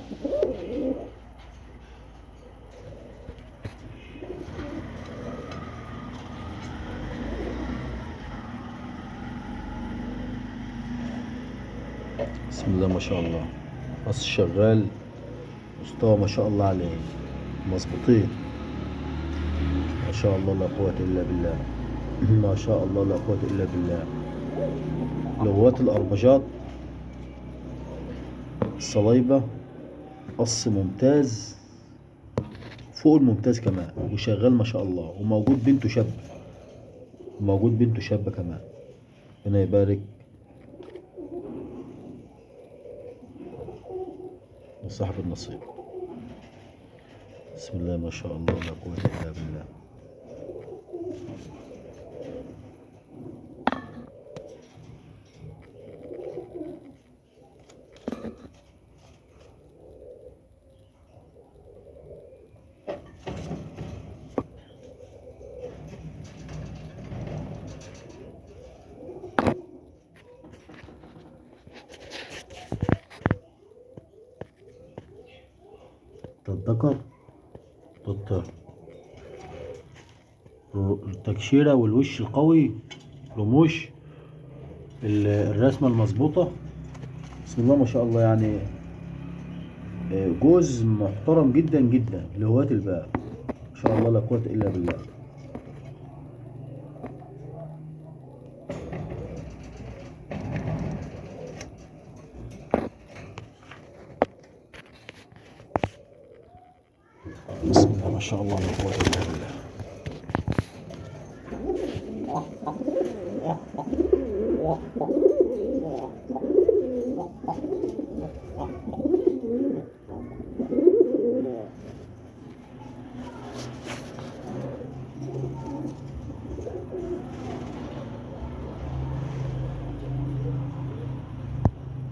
بسم الله ما شاء الله، قص شغال، مستوى ما شاء الله عليه، مظبوطين ما شاء الله لا قوة إلا بالله. ما شاء الله لا قوة إلا بالله. لغوات الأربجات الصلايبة، قص ممتاز فوق الممتاز كمان، وشغال ما شاء الله، وموجود بنته شابة، وموجود بنته شابة كمان. ربنا يبارك لصاحب النصيب. بسم الله ما شاء الله لا قوة إلا بالله. ده الذكر، ده الطير. التكشيرة والوش القوي، رموش، الرسمة المظبوطة. بسم الله ما شاء الله، جوز محترم جدا جدا لهواة الباب ما شاء الله لا قوة إلا بالله. بسم الله ما شاء الله لا قوة إلا بالله.